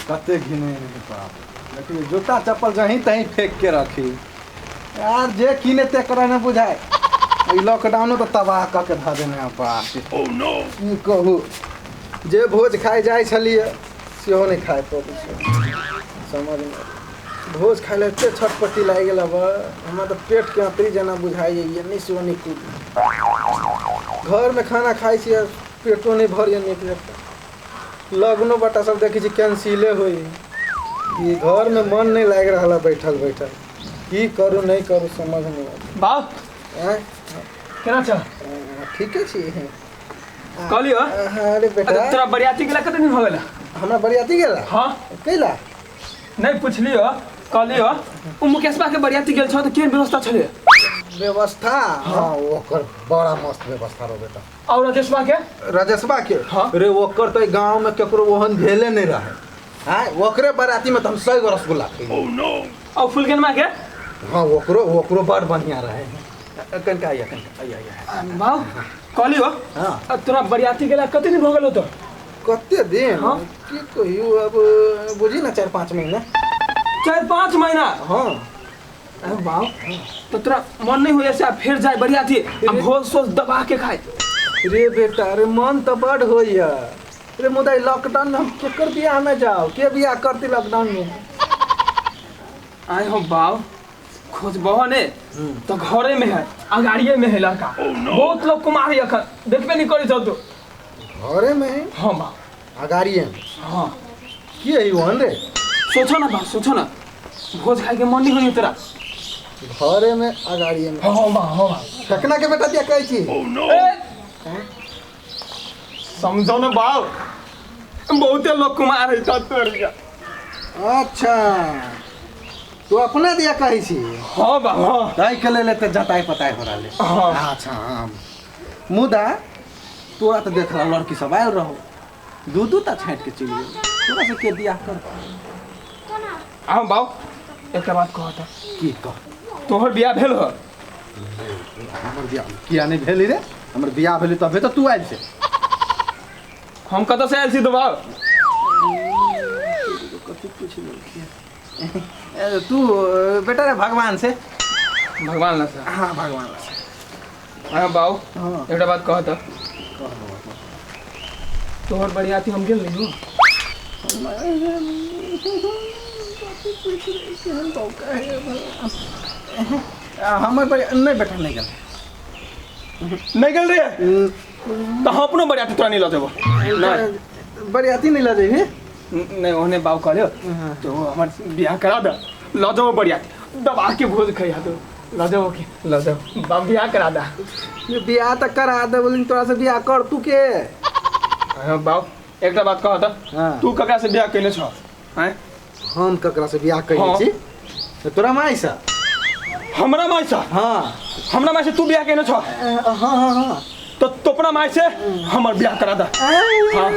कते घिने रे बाप देखिए जूता चप्पल जहीं तहीं फेंक के रखी यार, जे किने ते करा न बुझाए। ई लॉकडाउनो तो तबाह कऽ के धऽ देने है बाप। की कहू, जे भोज खाइ जाइ छलियै सेहो नहि खाइ पबै छै। समझ मे भोज खाइ लए एते छटपटी लागि गेल अब हमरा, तऽ पेटके अतरी जेना बुझाइए नहि सेहो नहि। घरमे खाना खाइ छियै, पेटो नहि भरैए नीक जकाँ। लगनो बटा सब देखै छी कैंसिले होइ। ई घरमे मन नहि लागि रहल है बैठल बैठल। की करू नहि करू समझ नहि आबै। बाप। आँय? केना छ? ठीके छी। कहलियो। अरे बेटा। अच्छा, तोरा बरियाती गेला कते दिन भऽ गेल? हमरा बरियाती गेला? हाँ। कैला? नहि पुछलियो, कहलियो ओ मुकेशबा के बरियाती गेल छौ तऽ केहन व्यवस्था छलै? व्यवस्था? हाँ, ओकर बड़ा मस्त व्यवस्था रहो बेटा। और राजेशबा के? राजेशबा के? हाँ। रे ओकर तो गांव में केकरो ओहन भेले नहीं रहे। हाँ, ओकरे बाराती में तो हम 100 गो रसगुल्ला खइली। और फुलगनमा के? हाँ, ओकरो ओकरो बड़ बढ़िया रहे। कनिका आइया, कनिका आइया, आइया। बाउ, कहलियो। हाँ। आ तोरा बरियाती गेला कते दिन भऽ गेल तो? कते दिन? हाँ। की कहियो, अब बुझी ना 4-5 महीना। 4-5 महीना? हाँ। अरे बाउ, तो तोरा मन नहीं होइए से आ फेर जाए बरियाती आ भोज सोज दबा के खाए? रे बेटा रे, मन तो बड़ होइया रे, मुदा ई लॉकडाउन में हम केकर बियाह में जाओ? के बियाह करती लॉकडाउन में? आए हो बाउ, खोजबहो ने तो घरे में है, अगाड़िए में है लड़का। बहुत लोग कुमार है, अखन देखबे नहीं करी छौ तू। घरे में है? हाँ बाउ। अगाड़िए में? हाँ। की है ओहन रे? सोचो ना बाउ, सोचो ना, भोज खाए के मन नहीं होइए तोरा? घरे में, अगाड़िए में? हाँ बाउ, हाँ बाउ। ककना के बेटा दिया कहै छी? ए, समझो ना बाउ, बहुते लोग कुमार है तोर। अच्छा, तू अपना दिया कहै छी? हाँ बाउ, हाँ। ताहि के लेल तऽ जताय पताय हो रहले। हाँ। अच्छा, हाँ, मुदा तोरा तऽ देख रहल लड़की सब आयल रहो, दू दू टा छाँटि के चलि गेल। तोरा से के बियाह कर? हाँ बाउ, एकटा बात कहत। की कह? तोहर बियाह भेल हो? हमर बियाह किया नहि भेल रे? हमर बियाह भेलै तबे तऽ तू आयल छै। हम कतऽ से आयल छी तो बाउ? कथी पूछि लेलखिन? तू बेटा रे भगवान से। भगवान ला से? हाँ, भगवान से। हाँ बाउ। हाँ। एकटा बात कहत। तोहर बरियाती हम गेल नहीं हो? हमर बड़िया नहि बेटा, नहि गेल। नहीं गेल रे? तो हम अपनो बरियाती तोरा नहीं लऽ जेबो। नहीं। बरियाती नहीं लऽ जेबही? नहीं, ओहने बाउ कहलियो तो हमर बियाह करा दे, लऽ जेबो बरियाती, दबा के भोज खइहा। तो लऽ जेबो के लऽ जेबो बाप? बियाह करा दे। ये बियाह तऽ करा दे, लेकिन तोरा से बियाह कर तू के? हाँ बाउ, एकटा बात कहत। हाँ। तू ककरा से बियाह केने छह आँय? हम ककरा से बियाह कैने? हाँ। छी तऽ तोरा माय से। हमरा माय से? हाँ। हमरा माय से तू बियाह केने छह? हाँ हाँ हाँ। तो तोपना माय से हमर बियाह करा दे। हाँ।